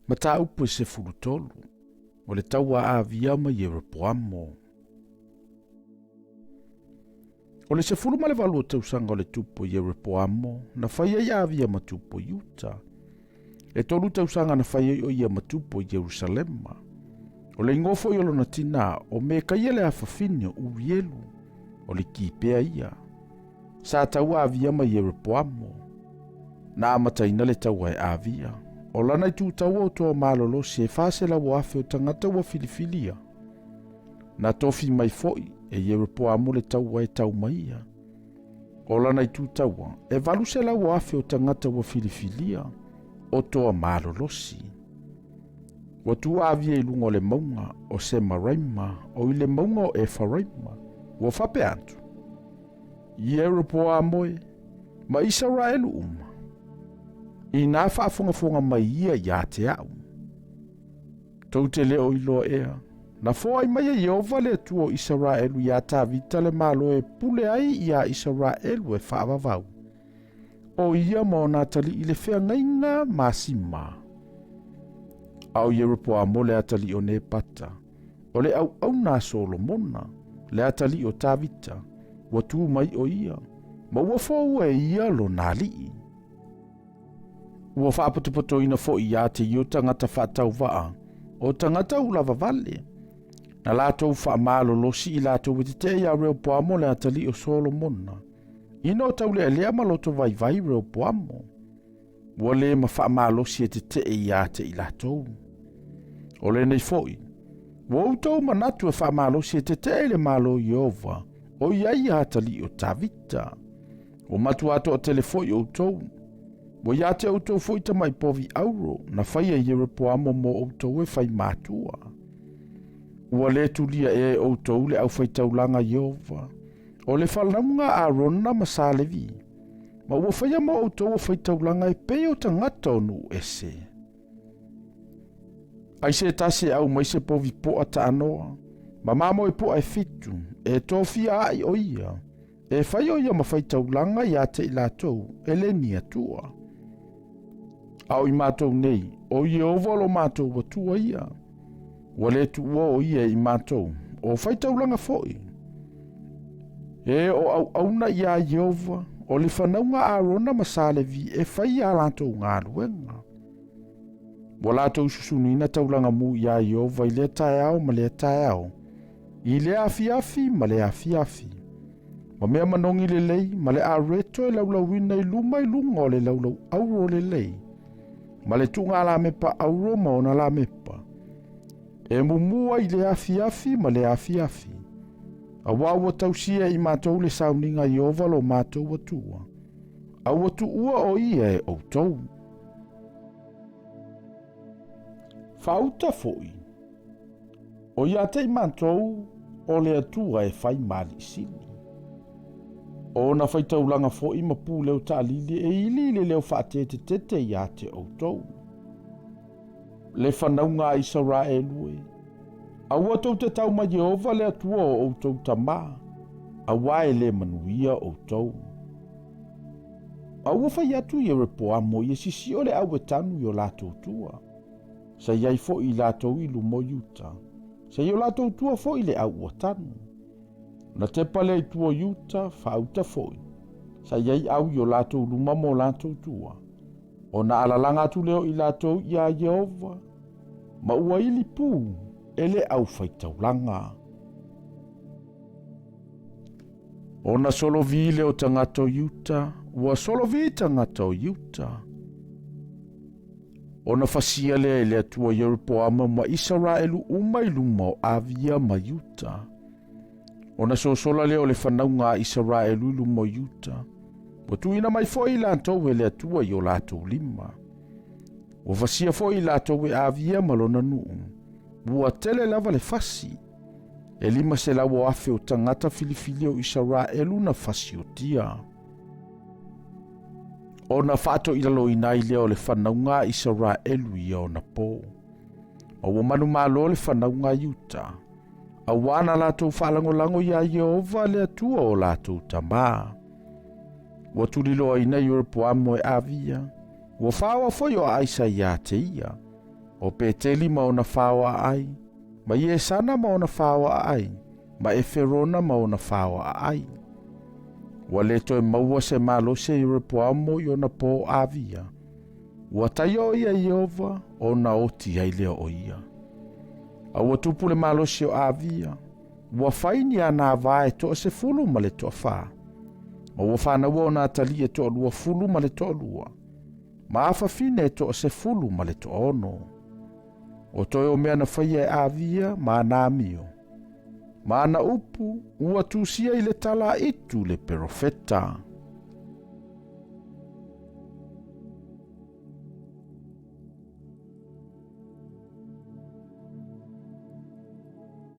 Mataupu e 13, o le taua a Avia ma Ieropoamo. O le 18 o tausaga o le tupu o Ieropoamo, na fai ai Avia ma tupu o Iuta. E 3 tausaga na fai ai o ia ma tupu o Ierusalema. O le igoa foi o lona tinā, o Mekaia le afafine o Urielu, o le Kipea ia. Sa taua Avia ma Ieropoamo. Na amataina le taua e Avia. O lana itu taua o toa malolosi e 400,000 o tagata ua filifilia. Na tofi mai foi e Ieropoamo le taua e tau mai ia. O lana itu taua e 800,000 o tagata ua filifilia o toa malolosi. Ua tu Avia i luga o le mauga o Semaraima o i le mauga o Efaraima. Ua faapea atu, Ieropoamo e, ma Isaraelu uma, inā faafogafoga mai ia iā te a'u. Tou te le o iloa ea, na foai mai e Ieova le Atua o Isaraelu iā Tavita le Malo e pule ai iā Isaraelu e faavavau, o ia ma ona atalii i le feagaiga masima. A o Ieropoamo le atalii o Nepata, o le auauna a Solomona, le atalii o Tavita, ua tu mai o ia, ma ua foua e ia lona alii. Ua faapotopotoina foi iā te ia o tagata faatauvaa, o tagata ulavavale, na latou faamalolosi i latou e tetee iā Reopoamo le atalii o Solomona, ina o taulealea ma loto vaivai Reopoamo. Ua le ma faamalosi e tetee iā te i latou. O lenei foi, ua outou manatu e faamalosi e tetee i le Malo Ieova, o i ai ia atalii o Tavita. Ua matua toatele foi outou. Ua iā te outou foi tamai povi auro na faia i Ieropoamo mo outou e fai matua. Ua le tulia ea e outou le aufaitaulaga Ieova, o le fanauga a Arona ma sa Levi, ma ua faia mo outou o faitaulaga e pei o tagata o nuu ese. Ai se tasi e au mai se povi poa taanoa, ma mamoe poa e 7, e tofia ai o ia, e fai o ia ma faitaulaga iā te i latou e le ni Atua. A o i matou nei, o Ieova lo matou Atua ia. Ua le tuua o ia i matou, o faitaulaga foi. E o auauna iā Ieova, o le fanauga a Arona ma sa Levi e fai iā latou galuega. Ua latou susunuina taulaga mu iā Ieova i lea taeao ma lea taeao, i lea afiafi ma lea afiafi. Ma mea manogi lelei ma le areto e laulauina i luma i luga o le laulau auro lelei, ma le tuuga lamepa auro ma ona lamepa, e mumu ai i le afiafi ma le afiafi. Auā ua tausia i matou le sauniga Ieova lo matou Atua, a ua tuua o ia e outou. Faauta foi, o ia te i matou o le Atua e fai ma alii sili. O ona faitaulaga foi ma puleo taalili e ili i le leo faatetetete iā te outou. Le fanauga a Isaraelu e, aua tou te tau ma Ieova le Atua o outou tamā, auā e le manuia outou. A ua fai atu Ieropoamo ia sisio le au e tanu i o latou tua. Sa i ai foi i latou i luma o Iuta. Sa i o latou tua foi le au ua tanu. Ona tepa lea i tua o Iuta, faauta foi. Sa i ai au i o latou luma ma o latou tua. Ona alalaga atu lea o i latou iā Ieova, ma ua ili pū e le aufaitaulaga. Ona solovi lea o tagata o Iuta, ua solovi tagata o Iuta. Ona fasia lea e le Atua Ieropoama ma Isaraelu uma i luma o Avia ma Iuta. Ona sosola lea o le fanauga a Isaraelu i luma o Iuta. Ua tuuina mai foi i latou e le Atua i o latou lima. Ua fasia foi i latou e Avia ma lona nuu. Ua tele lava le fasi. E 500,000 o tagata filifili o Isaraelu na fasiotia. Ona faatoilaloina ai lea o le fanauga a Isaraelu ia ona pō. Ma ua manumalo le fanauga a Iuta, auā na latou faalagolago iā Ieova le Atua o latou tamā. Ua tuliloaina Ieropoamo e Avia, ua faoa foi o Aisa iā te ia. O Peteli ma ona faoaai, ma Iesana ma ona faoaai, ma Eferona ma ona faoaai. Ua le toe maua se malosi e Ieropoamo i ona po Avia. Ua taia o ia e Ieova, ona oti ai lea o ia. A ua tupu le malosi o Avia, ua fai ni ana ava e toasefulu ma le toafa, ma ua fanaua ona atalii e toaluafulu ma le toalua, ma afafine e toasefulu ma le toaono. O toe o mea na faia e Avia ma ana amio, ma ana upu, ua tusia i le tala a Itu le perofeta.